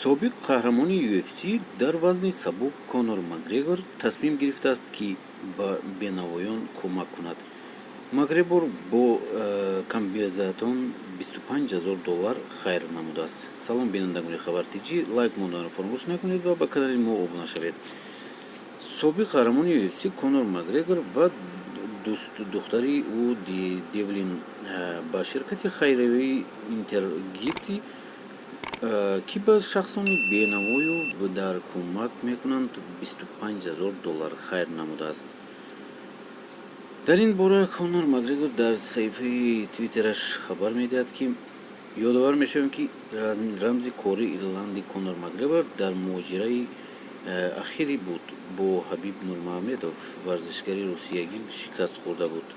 Собиқ қаҳрамони UFC дар вазни сабук Конор Макгрегор тасмим гирифтааст, ки ба бенавоён кӯмак кунад. Макгрегор бо камбизоатон 25 000 доллар хайр намудааст. Салом, бинандагони Хабар Тҷ, лайк монданро фаромӯш накунед ва ба канали мо обуна шавед. Собиқ қаҳрамони UFC Конор Макгрегор ва духтари ӯ Девлин ба ширкати хайриявии Интергифт, ки ба шахсони бенавою дар кӯмак мекунанд, 25 000 доллар хайр намудааст. Дар ин бора Конор Макгрегор дар саҳифаи Твиттераш хабар медиҳад, ки ёдовар мешавем, ки рамзи кори ирланди Конор Макгрегор дар муҳоҷираи ахири буд бо Ҳабиб Нурмаҳмедов, варзишгари русиягӣ, шикаст хӯрда буд.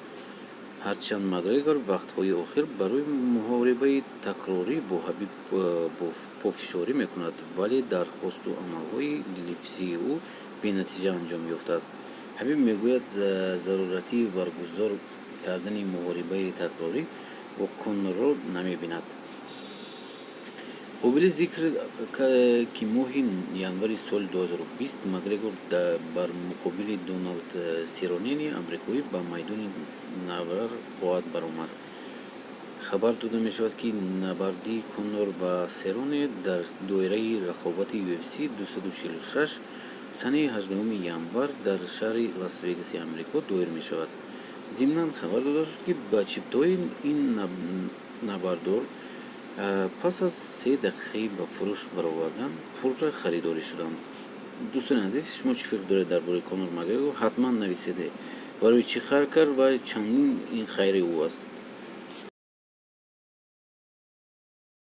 Ҳарчанд Макгрегор вақтҳои охир барои муҳорибаи такрорӣ бо Ҳабиб пофишорӣ мекунад, вале дархосту амалҳои лифсии ӯ бенатиҷа анҷом ёфтааст. Ҳабиб мегӯяд, зарурати баргузор кардани муҳорибаи такрорӣ бо Конорро намебинад. Қобили зикр, ки моҳи январи соли 2020 Макгрегор бар муқобили Доналд Серонени амрикоӣ ба майдони набард хоҳад баромад. Хабар дода мешавад, ки набарди Конор ва Сероне дар доираи рақобати UFC 246 санаи 18 январ дар шаҳри Лас-Вегаси Амрико доир мешавад. Зимнан хабар дода шуд, ки ба чиптаҳои ин набардор пас аз 3 дақиқаи ба фурӯш баровардан пурра харидорӣ шуданд. Дӯстони азиз, шумо чӣ фикр доред дар бораи Конор Макгрегор? Ҳатман нависед, барои чӣ хайр кард ва чандин ин хайри ӯ аст.